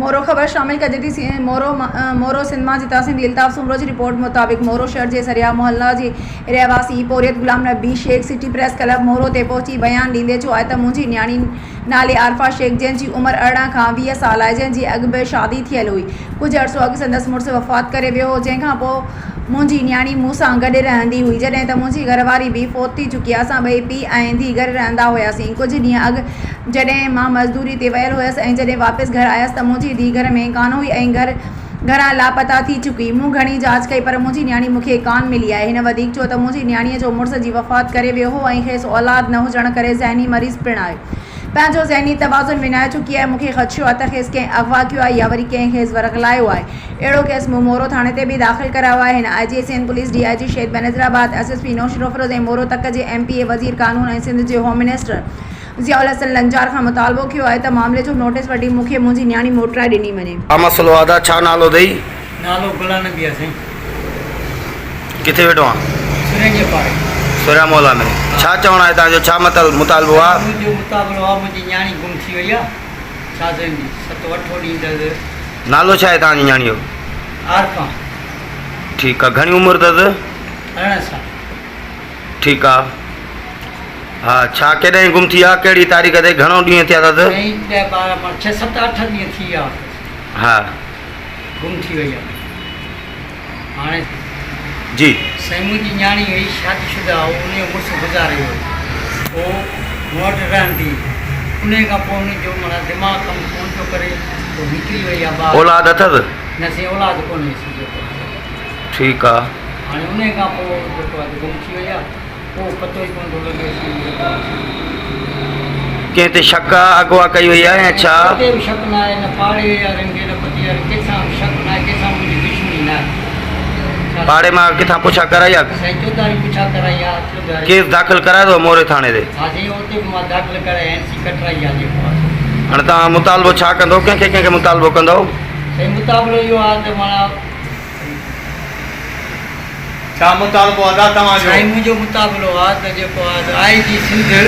مورو خبر شامل ڪجي ٿي مورو مورو سنڌ مان جتان سنڌي الطاف سومرو جي رپورٽ مطابق مورو شهر جي سريا محلا جي رهواسي پورهيت Ghulam Nabi Shaikh city press club Moro تي پهچي بيان ڏيندي چيو آهي ته منهنجي نياڻي نالي عارفه شيخ جنهن جي عمر 18 کان 20 سال آهي جنهن جي اڳ به شادي ٿيل هئي ڪجهه عرصو اڳ سندس مڙس وفات ڪري ويو هو جنهن کان پوء منهنجي نياڻي مون سان گڏ رهندي هئي جڏهن ته منهنجي گهر واري به فوت ٿي چڪي آهي اسان ٻئي پيء ۽ ڌيء گڏ رهندا هياسين ڪجهه ڏينهن اڳ جڏهن مان مزدوري تي ويل هيس ۽ جڏهن واپس گهر آيس ته منهنجي ڌيء گهر ۾ ڪانه هئي ۽ گهر گهران لاپتا ٿي چڪي هئي. مون گهڻي جاچ ڪئي پر منهنجي نياڻي مون کي ڪانه ملي آهي. هن وڌيڪ چيو ته منهنجي نياڻيء جو مڙس جي وفات ڪري ويو هو ۽ کيس اولاد نه هجڻ ڪري ذهني مريض پڻ آهي. پنهنجو ذهني توازن وڃائي چڪي آهي. مون کي خدشو آهي ته کيس ڪنهن اغوا ڪيو آهي يا وري ڪنهن کيس ورغلايو آهي. اهڙو ڪيس مون مورو ٿاڻي تي به داخل ڪرايو آهي. هن I G Sindh police, D I G Shaheed Benazirabad, S S P Naushahro Feroze ۽ Moro تڪ جي ايم پي اي، وزير قانون ۽ سنڌ جي هوم منسٽر ضياء الحسن لنجار کان مطالبو ڪيو آهي ته معاملي جو نوٽيس وٺي مون کي منهنجي نياڻي موٽرائي ڏني وڃي. ڇا مسئلو آ ادا ڇا نالو اٿئي؟ نالو غلام نبي آ سائين. ڪٿي ويٺو آن؟ سرين جي پاڙي. سريا محلا ۾. ڇا چوڻ آهي توهان جو ڇا مطالبو آ؟ منهنجو مطالبو آ منهنجي نياڻي گم ٿي وئي آ ڇا سائين ست اٺو ڏينهن ته. نالو ڇا آهي توهان جي نياڻي جو؟ عارفه. ٺيڪ آ گهڻي عمر اٿس؟ 18 سال. ٺيڪ آ ها ڇا ڪڏهن گم ٿي آ ڪهڙي تاريخ تي گهڻو ڏينهن ٿيا اٿس؟ سائين ڏهه ٻارهن پنج ڇهه ست اٺ ڏينهن ٿي ويا اٿس. ها. گم ٿي وئي آ هاڻي. جي. سائين منهنجي نياڻي هئي شادي شده هو ان جو مڙس گذاري ويو پوء مون وٽ رهندي انهي کان پوء ان جو معنيٰ دماغ ڪم ڪونه پيو ڪري پوء نڪري وئي آ ٻاهر. اولاد اٿس؟ نه سائين اولاد ڪونهيس جيڪو. ٺيڪ آ. هاڻي انهي کان پوء جيڪو آ گم ٿي وئي آ ڪو پتو ئي ڪونه ٿو لڳي سائين جيڪو آ. ڪنهن تي شڪ آ اغوا ڪئي وئي آ يا ڇا؟ ڪنهن تي به شڪ نه آهي نه پاڙي وارن کي نه پتي وارن ڪنهن سان به شڪ نه آهي ڪنهن سان منهنجي دشمني نه آهي. پاڙي مان ڪٿان پڇا ڪرائي آ؟ سائين چوڌاري پڇا ڪرائي آ چوڌاري. ڪيس داخل ڪرايو اٿو موري ٿاڻي تي؟ ها سائين اتي به مان داخل ڪرائي اين سي ڪٽرائي آ جيڪو آ سو. هاڻي توهان مطالبو ڇا ڪندو ڪنهن کي ڪنهن کي مطالبو ڪندو؟ سائين مطالبو اهو آ ته معنيٰ ڇا مطالبو ادا توهان جو؟ سائين منهنجو مطالبو آ ته جيڪو آ آء جي سنڌ.